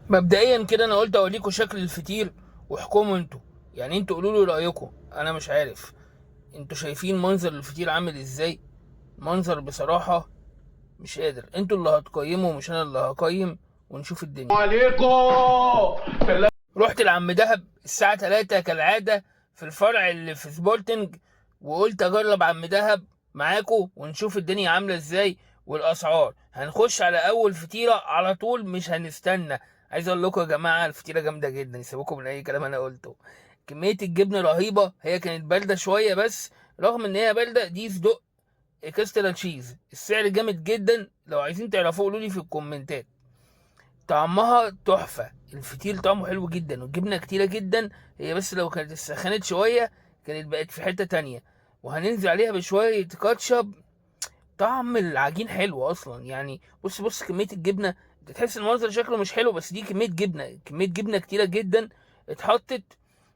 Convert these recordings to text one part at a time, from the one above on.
مبدئيا كده انا قلت اوريكم شكل الفطير واحكموا انتوا، يعني انتوا قولوا لي رايكم، انا مش عارف. انتوا شايفين منظر الفطير عامل ازاي؟ منظر بصراحة مش قادر، انتوا اللي هتقيموا مش انا اللي هقيم، ونشوف الدنيا. عليكم. رحت لعم دهب الساعة 3 كالعادة في الفرع اللي في سبورتنج، وقلت اجرب عم دهب معاكم ونشوف الدنيا عاملة ازاي والاسعار. هنخش على اول فطيرة على طول، مش هنستنى. عايز اقول لكم يا جماعة الفطيرة جامدة جدا، سيبوكم من اي كلام انا قلته. كمية الجبنة رهيبة، هي كانت باردة شوية بس رغم ان هي باردة دي صدق extra cheese. السعر جامد جدا، لو عايزين تعرفوه قولوا لي في الكومنتات. طعمها تحفة، الفطير طعمه حلو جدا والجبنة كتيرة جدا، هي بس لو كانت سخنت شوية كانت بقت في حتة تانية. وهننزل عليها بشوية كاتشب. طعم العجين حلو اصلا، يعني بص كمية الجبنة، انت تحس ان المنظر شكله مش حلو بس دي كمية جبنة، كمية جبنة كتيرة جدا اتحطت.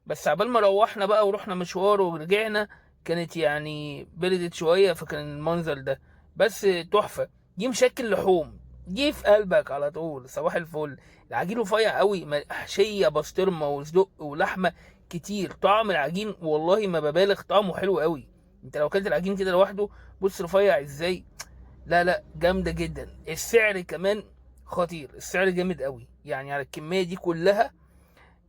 بس عبال ما روحنا بقى ورحنا مشوار ورجعنا كانت يعني بردت شوية، فكان المنظر ده بس تحفة. دي مشكل لحوم، دي في قلبك على طول. صباح الفل. العجين رفيع قوي، محشية بسطرمة وصدق ولحمة كتير. طعم العجين والله ما ببالغ، طعمه حلو قوي. انت لو اكلت العجين كده لوحده بص رفيع ازاي، لا لا جامدة جدا. السعر كمان خطير، السعر جامد قوي يعني على الكمية دي كلها،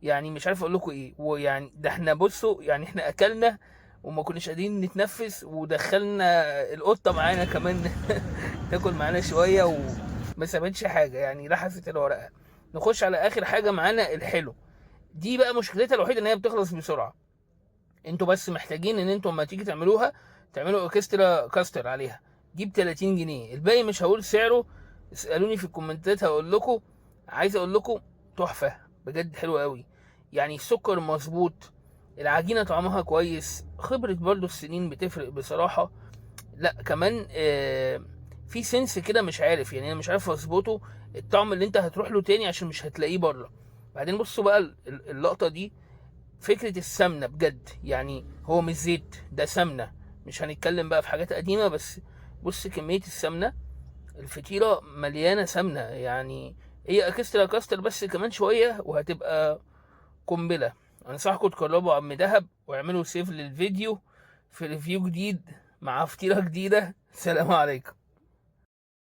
يعني مش عارف اقول لكم ايه. ويعني ده احنا بصوا يعني احنا اكلنا وما كناش قادرين نتنفس، ودخلنا القطة معانا كمان تاكل معانا شوية وما سابتش حاجة، يعني لحست الورقة. نخش على اخر حاجة معانا، الحلو. دي بقى مشكلتها الوحيدة ان هي بتخلص بسرعة. انتوا بس محتاجين ان انتوا لما تيجي تعملوها تعملوا extra custard عليها. دي ب 30 جنيه، الباقي مش هقول سعره، اسالوني في الكومنتات هقول لكم. عايز اقول لكم تحفة بجد، حلوة قوي يعني، السكر مظبوط، العجينة طعمها كويس، خبره برضو السنين بتفرق بصراحة. لا كمان في sense كده مش عارف، يعني انا مش عارف اظبطه، الطعم اللي انت هتروح له تاني عشان مش هتلاقيه بره. بعدين بصوا بقى اللقطة دي، فكرة السمنة بجد، يعني هو مش زيت ده سمنه، مش هنتكلم بقى في حاجات قديمة، بس بص كمية السمنة، الفطيره مليانة سمنه، يعني هي extra custard بس كمان شوية وهتبقى قنبلة. انصحكم تجربوا عم دهب واعملوا save للفيديو في review جديد مع فطيره جديدة. سلام عليكم.